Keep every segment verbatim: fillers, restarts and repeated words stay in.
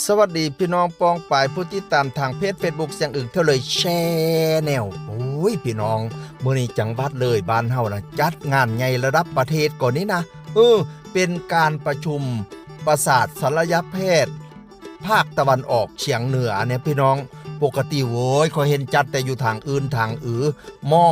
สวัสดีพี่น้องปองปายผู้ติดตามทางเพจ Facebook เสียงอึ่งเที่ยวเลย Channel โอ้ยพี่น้อง มื้อนี้จังหวัดเลยบ้านเฮานะจัดงานใหญ่ระดับประเทศก่อนนี้นะ เออ เป็นการประชุมประสาทศัลยแพทย์ภาคตะวันออกเฉียงเหนือเนี่ยพี่น้อง ปกติโว้ยข้อยเห็นจัดแต่อยู่ทางอื่นทางอือ หมอ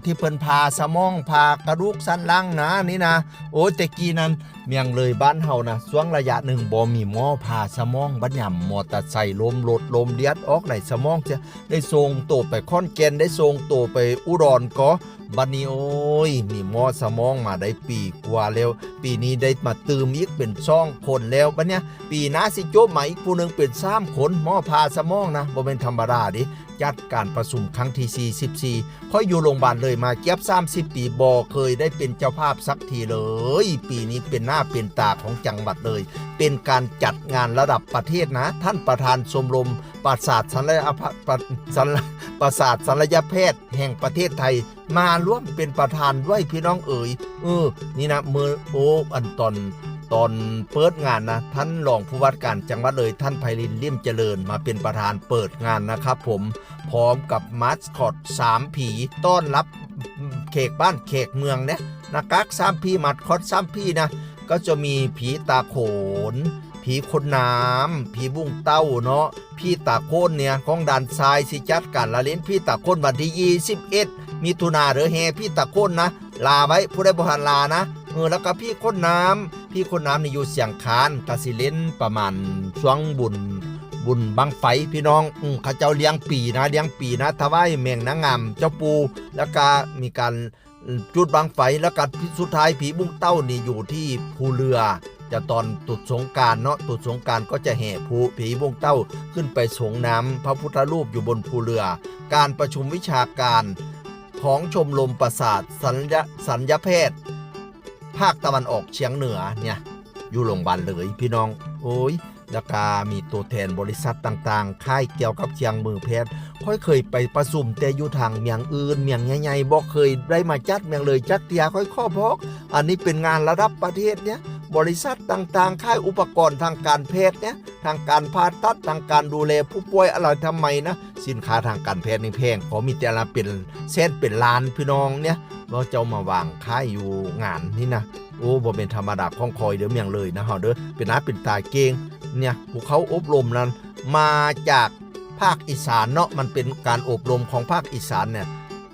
ที่เพิ่นผ่าสมองผ่ากระดูกสันหลังนะนี่นะ โอ้ยแต่กี้นั้นเมียงเลยบ้านเฮานะช่วงระยะหนึ่งบ่มีหมอผ่าสมอง บัดยามมอเตอร์ไซค์ล้มรถล้มเลียดออกในสมองเสีย ได้ส่งโตไปขอนแก่น ได้ส่งโตไปอุดรก็ บัดนี้โอ้ย มีหมอสมองมาได้ปีกว่าแล้ว ปีนี้ได้มาตื่มอีกเป็นสองคนแล้ว บัดเนี้ยปีหน้าสิจบมาอีกผู้หนึ่งเป็นสามคน หมอผ่าสมองนะ บ่แม่นธรรมดาเด้ จัดการประชุมครั้งที่สี่สิบสี่ ข้อยอยู่โรงพยาบาลเลยมาเกือบสามสิบปี บ่เคยได้เป็นเจ้าภาพสักทีเลย ปีนี้เป็นหน้าเป็นตาของจังหวัดเลย เป็นการจัดงานระดับประเทศนะ ท่านประธานชมรมประสาทศัลยแพทย์ ประสาทศัลยแพทย์แห่งประเทศไทย มาร่วมเป็นประธานด้วยพี่น้องเอ๋ย เออ นี่นะ เมื่อ โอ้ อันตอน ตอนเปิดงานนะ ท่านรองผู้ว่าการจังหวัดเลย ท่านไพรินทร์ ลิ่มเจริญ มาเป็นประธานเปิดงานนะครับผม พร้อมกับมาสคอตสามผี ต้อนรับแขกบ้านแขกเมืองเนี่ย หน้ากากสามผี มาสคอตสามผีนะ ก็จะมีผีตาโขน ผีขนน้ำ ผีบุ้งเต้าเนาะ ผีตาโขนเนี่ย ของด่านซ้ายสิจัดการละเล่นผีตาโขนวันที่ยี่สิบเอ็ด มิถุนาเด้อ แห่ผีตาโขนนะ ลาไว้ ผู้ใดบ่ทันลานะ เออ แล้วก็ผีขนน้ำ ผีขนน้ำนี่อยู่เชียงคาน ก็สิเล่นประมาณช่วงบุญ บุญบั้งไฟพี่น้อง อืม เขาเจ้าเลี้ยงปีนะ เลี้ยงปีนะ ถวายแม่นางงามเจ้าปู่ แล้วก็มีการจุดบั้งไฟ แล้วก็สุดท้ายผีบุ้งเต้านี่อยู่ที่ภูเรือ จะตอนตรุษสงกรานต์เนาะ ตรุษสงกรานต์ก็จะแห่ภู ผีบุ้งเต้าขึ้นไปสรงน้ำพระพุทธรูปอยู่บนภูเรือ การประชุมวิชาการของชมรมประสาทศัลย ศัลยแพทย์ภาคตะวันออกเฉียงเหนือเนี่ย อยู่โรงพยาบาลเลยพี่น้อง โอ้ย แล้วก็มีตัวแทนบริษัทต่างๆ ค่ายเกี่ยวกับเครื่องมือแพทย์ ข้อยเคยไปประชุมแต่อยู่ทางเมืองอื่น เมืองใหญ่ๆ บ่เคยได้มาจัดเมืองเลยจักเทื่อ ข้อยขอบอก อันนี้เป็นงานระดับประเทศเนี่ย บริษัทต่างๆ ค่ายอุปกรณ์ทางการแพทย์เนี่ย ทางการผ่าตัด ทางการดูแลผู้ป่วยอะไรทำไมนะ สินค้าทางการแพทย์นี่แพง ขอมีแต่ละเป็นแสนเป็นล้านพี่น้องเนี่ย ว่าเจ้ามาวางขายอยู่งานนี่นะ โอ้ บ่เป็นธรรมดาของคอยเด้อเมืองเลยนะเฮาเด้อ เป็นหน้าเป็นตาเก่ง เนี่ย ผู้เข้าอบรมนั้น มาจากภาคอีสานเนาะ มันเป็นการอบรมของภาคอีสานเนี่ย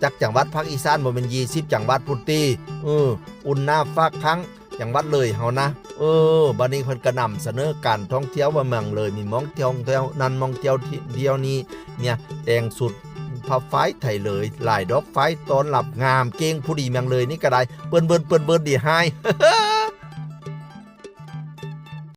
จากจังหวัดภาคอีสานบ่แม่นยี่สิบจังหวัดพุ้นติ เออ อุ่นหน้าฝากครั้ง จังหวัดเลยเฮานะ เออ บัดนี้เพิ่นก็นำเสนอการท่องเที่ยวว่าเมืองเลย มีหม่องเที่ยว เที่ยวนั้นหม่องเที่ยวที่ เที่ยวนี้ เนี่ย แต่งสุดผ้าฝ้ายไทยเลย ลายดอกฝ้ายต้อนรับงามเก่งผู้ดีเมืองเลยนี่ก็ได้ เปิ้นเบิ้น เปิ้นเบิ้นดีให้